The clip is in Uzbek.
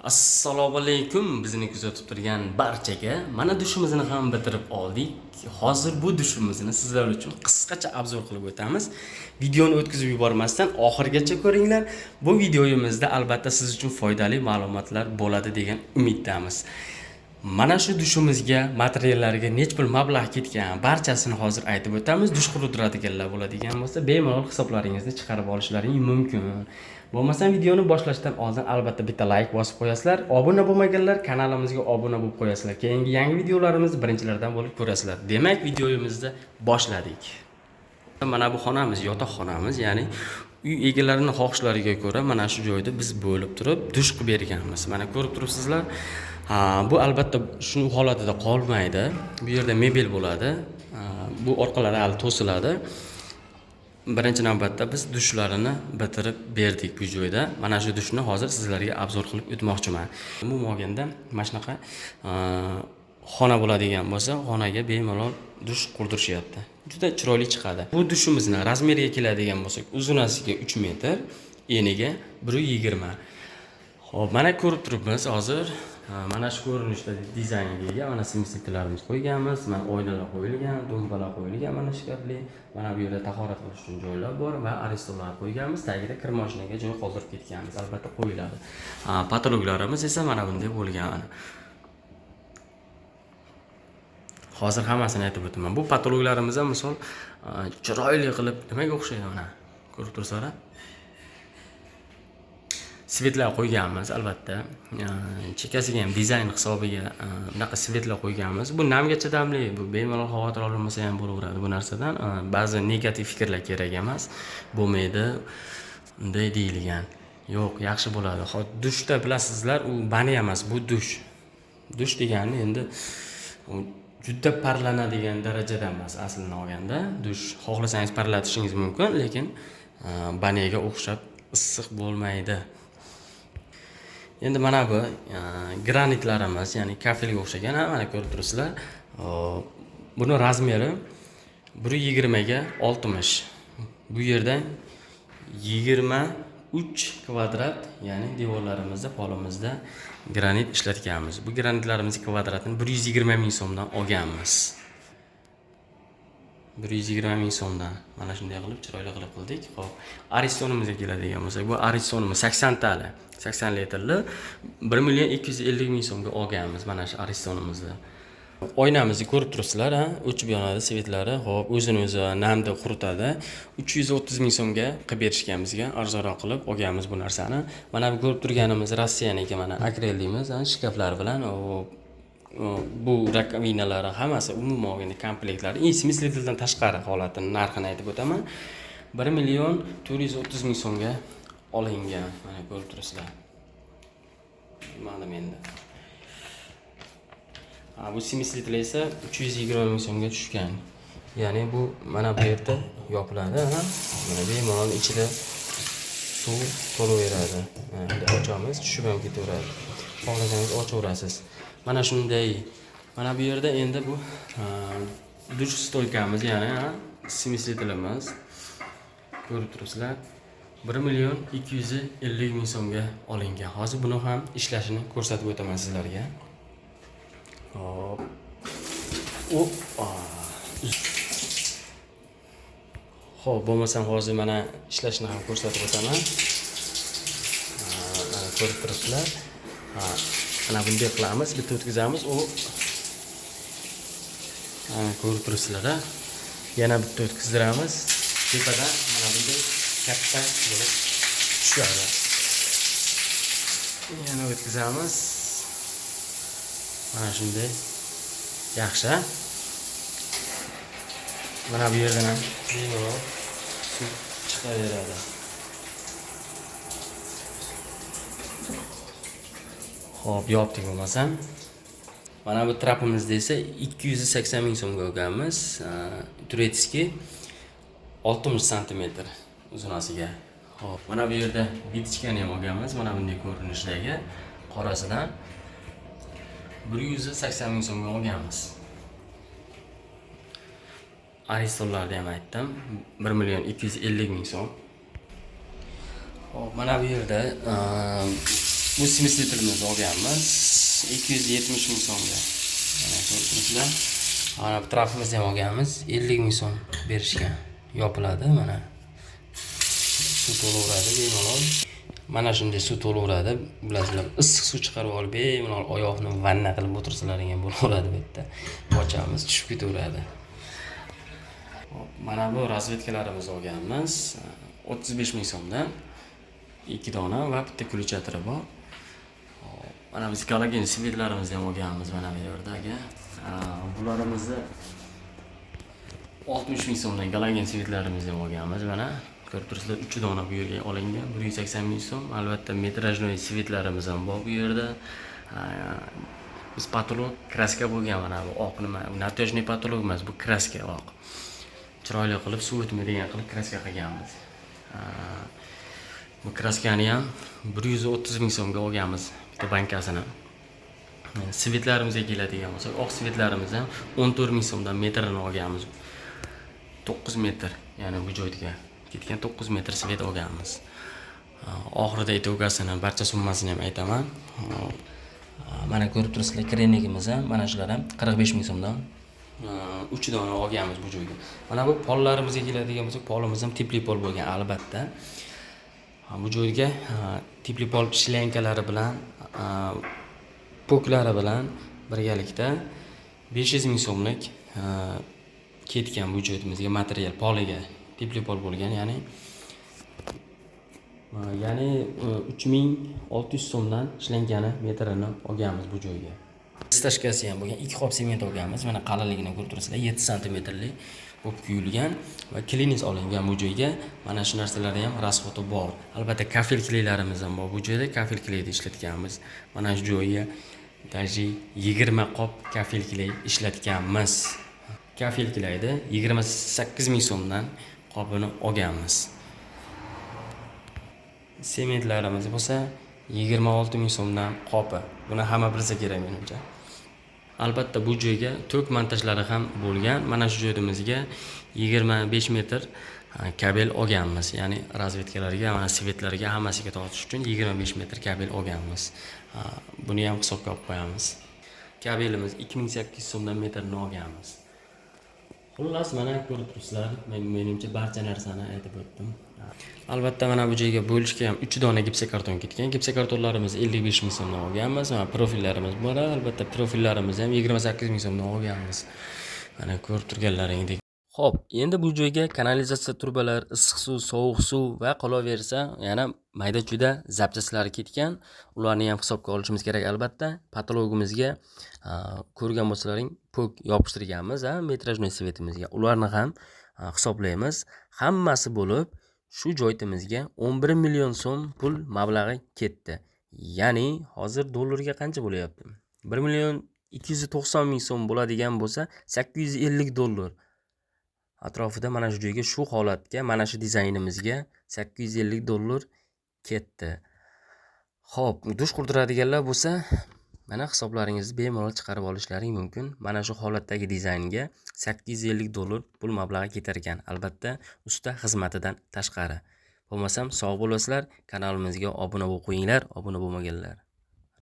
Assalomu alaykum bizni kuzatib turgan barchaga. Mana dushimizni ham bitirib oldik. Hozir bu dushimizni sizlar uchun qisqacha обзор qilib o'tamiz. Videoni o'tkazib yubormasdan oxirigacha ko'ringlar. Bu videoyimizda albatta siz uchun foydali ma'lumotlar bo'ladi degan umiddamiz. Mana shu dushimizga, materiallarga nech pul mablag' ketgan, barchasini hozir aytib o'tamiz. Dush qurdiradiganlar bo'ladigan bo'lsa, bemalol hisoblaringizni chiqarib olishlaring mumkin. Bo'lmasam videoni boshlashdan oldin albatta bitta like bosib qo'yasizlar. Obuna bo'lmaganlar kanalimizga obuna bo'lib qo'yasizlar. Keyingi yangi videolarimizni birinchilardan bo'lib ko'rasizlar. Demak, videomizni boshladik. Mana bu xonamiz yotoqxonamiz, ya'ni uy egalarining xohishlariga ko'ra mana shu joyda biz bo'lib turib dush qilib berganmiz. Mana ko'rib turibsizlar. Ha, bu albatta shu holatida qolmaydi. Bu yerda mebel bo'ladi. Bu orqalari hali to'siladi. Birinchi navbatda biz dushlarini bitirib berdik bu joyda. Mana shu dushni hozir sizlarga обзор qilib o'tmoqchiman. Umuman olganda mana shunaqa xona bo'ladigan bo'lsa, xonaga bemalol dush qurdirishyapti. Juda chiroyli chiqadi. Bu dushimizni razmeriga keladigan bo'lsak, uzunasiga 3 metr, eniga 1.20. Xo'p, mana ko'rib turibmiz hozir. Mana shu ko'rinishda dizaynga ega mana смеситель larimiz qo'yganmiz, mana oynalar qo'yilgan, dumbalar qo'yilgan, mana shkafli. Mana bu yerda tahorat qilish uchun joylar bor va aristonlar qo'yganmiz. Tagida kir mashinaga joy qoldirib ketganmiz. Albatta qo'yiladi. Потолок larimiz esa mana bunday bo'lgan. Hozir hammasini aytib o'taman. Bu потолок larimiz ham misol chiroyli qilib nimaga o'xshaydi mana. Ko'rib tursalar. Свет lar qo'yganmiz albatta. Chekasiga ham dizayn hisobiga bunaqa свет lar qo'yganmiz. Bu namga chidamli, bu bemalol xavotir olinmasa ham bo'laveradi bu narsadan. Ba'zi negativ fikrlar kerak emas. Bo'lmaydi, unday deyilgan. Yo'q, yaxshi bo'ladi. Hop, dushda bilasizlar, u bani emas, bu dush. Dush degani endi u juda parlanadigan darajada emas aslini olganda. Dush xohlasangiz parlatishingiz mumkin, lekin baniyaga o'xshab issiq bo'lmaydi. Endi mana bu granitlarimiz, ya'ni kafelga o'xshagan, ha, mana ko'rib turibsizlar. Buni razmeri 1.20 ga 60. Bu yerda 23 kvadrat, ya'ni devorlarimizda, polimizda granit ishlatganmiz. Bu granitlarimiz kvadratini 120 ming so'mdan olganmiz. 120 ming so'mdan mana shunday qilib chiroyli qilib qildik. Xo'p, Aristonimizga keladigan bo'lsak, bu Aristonimiz 80 tali, 80 litrli 1 million 250 ming so'mga olganmiz mana shu Aristonimizni. Oynamizni ko'rib turibsizlar, ha, o'chib yonadi свет lari. Xo'p, o'zini o'zi namda quritadi. 330 ming so'mga qilib berishgan bizga, arzonroq qilib olganmiz bu narsani. Mana bu ko'rib turganimiz Rossiyaniki, mana akrel deymiz, ha, shkaflar bilan. Bu rakovinalari hammasi umuman olganda komplektlari, смеситель dan tashqari holatini narxini aytib o'taman. 1 million 430 ming so'mga olingan. Mana ko'rib turibsizlar. Bilmadim endi. Ha, bu смеситель esa 320 ming so'mga tushgan. Ya'ni bu mana bu yerda yopiladi, ha. Mana bemalol ichida suv to'laveradi. Mana bunday ochamiz, tushib ham ketaveradi. Xohlasangiz ochaverasiz. Mana shunday. Mana bu yerda endi bu dush стойка miz, ya'ni смеситель imiz. Ko'rib turibsizlar. 1 million 250 ming so'mga olingan. Hozir buni ham ishlashini ko'rsatib o'taman sizlarga. Hop. O, Xo'p, bo'lmasam hozir mana ishlashini ham ko'rsatib o'taman. Mana ko'rib turibsizlar. Ha, mana bunday qilamiz, bitta o'tkazamiz, u ko'rib turibsizlar, a? Yana bitta o'tkazdiramiz. Tepadan mana bunday katta bo'lib tushadi. Yana o'tkazamiz. Mana shunday. Yaxshi. Mana bu yerdan ham bemalol suv chiqaveradi. Xo'p, yopdik bo'lmasam. Mana bu trapimizda esa 280 ming so'mga olganmiz. Турецкий 60 santimetr uzunasiga. Xo'p, mana bu yerda виточка ni ham olganmiz. Mana bunday ko'rinishdagi qorasidan 180 ming so'mga olganmiz. Aristonlarni ham aytdim. 1 million 250 ming so'm. Xo'p, mana bu yerda Bu смесителimizni olganmiz 270 ming so'mga. Mana ko'rib turibsizlar. Mana bu trafimizni ham olganmiz, 50 ming so'm berishgan. Yopiladi mana. Suv to'laveradi bemalol. Mana shunday suv to'laveradi. Bilasizlar, issiq suv chiqarib olib bemalol oyoqni vanna qilib o'tirsalaring ham bo'laveradi bu yerda. Bochamiz tushib ketaveradi. Hop, mana bu razvedkalarimizni olganmiz 35 ming so'mdan. 2 dona va bitta ключ-atiri bor. Hop, mana biz galogen свет larimizni ham olganmiz mana bu yerda aka. Bularimizni 60 ming so'mdan galogen свет larimizni ham olganmiz mana. Ko'rib turibsizlar, 3 dona bu yerga olingan, 180 ming so'm. Albatta метражный свет larimiz ham bor bu yerda. Biz потолок краска bo'lgan, mana bu oq nima, натяжной потолок emas, bu краска oq. Chiroyli qilib, suv o'tmaydigan qilib краска qilganmiz. Bu краска ni ham 130 ming so'mga olganmiz bitta bankasini. Свет larimizga keladigan bo'lsak, oq свет larimiz ham 14 ming so'mdan metrini olganmiz. 9 metr, ya'ni bu joyga ketgan 9 metr свет olganmiz. Oxirida итога sini, barcha summasini ham aytaman. Mana ko'rib turibsizlar, kiraynikimiz ham, mana shular ham 45 ming so'mdan 3 dona olganmiz bu joyga. Mana bu pollarimizga keladigan bo'lsak, polimiz ham тёплый pol bo'lgan albatta. Bu joyga тёплый pol shlenkalari bilan, poklari bilan birgalikda 500 ming so'mlik ketgan bu joyimizga material poliga, тёплый pol bo'lgan, ya'ni 3600 so'mdan shlenkani metrini olganmiz bu joyga. Стяжка si ham bo'lgan, 2 qop sement olganmiz. Mana qalinligini ko'rib turibsizlar, 7 santimetrli bo'lib quyilgan va клинец olingan bu joyga. Mana shu narsalarni ham расход i bor. Albatta кафель клей larimiz ham bor bu joyda, кафель клей ni ishlatganmiz. Mana shu joyga даже 20 qop кафель клей ishlatganmiz. Кафель клей ni 28 ming so'mdan qopini olganmiz. Sementlarimiz bo'lsa 26 ming so'mdan qopi. Buni hamma bilsa kerak menimcha. Albatta bu joyga tok montajlari ham bo'lgan. Mana shu joyimizga 25 metr kabel olganmiz. Ya'ni razvedkalarga, mana свет larga hammasiga tortish uchun 25 metr kabel olganmiz. Buni ham hisobga olib qo'yamiz. Kabelimiz 2800 so'mdan metrini olganmiz. Xullas, mana ko'rib turibsizlar, men menimcha barcha narsani aytib o'tdim. Albatta mana bu joyga bo'lishga ham 3 dona gipsokarton ketgan. Gipsokartonlarimizni 55 ming so'mdan olganmiz. Mana profillarimiz bor. Albatta profillarimizni ham 28 ming so'mdan olganmiz. Mana ko'rib turganlaringdek. Xo'p, endi bu joyga kanalizatsiya trubalar, issiq suv, sovuq suv va qolaversa yana mayda-chuyda запчасть lari ketgan. Ularni ham hisobga olishimiz kerak albatta. Потолок imizga ko'rgan bo'lsalaring pok yopishtirganmiz, a, метражный свет imizga. Ularni ham hisoblaymiz. Hammasi bo'lib shu joytimizga 11 million so'm pul mablag'i ketdi. Ya'ni hozir dollarga qancha bo'lyapti? 1 million 290 ming so'm bo'ladigan bo'lsa, 850 dollar atrofida mana shu joyga, shu holatga, mana shu dizaynimizga 850 dollar ketdi. Xo'p, dush qurdiradiganlar bo'lsa, mana hisoblaringizni bemalol chiqarib olishlaring mumkin. Mana shu holatdagi dizaynga 850 dollar pul mablag'i ketar ekan. Albatta, usta xizmatidan tashqari. Bo'lmasam, sog' bo'lasizlar, kanalimizga obuna bo'lib qo'yinglar, obuna bo'lmaganlar.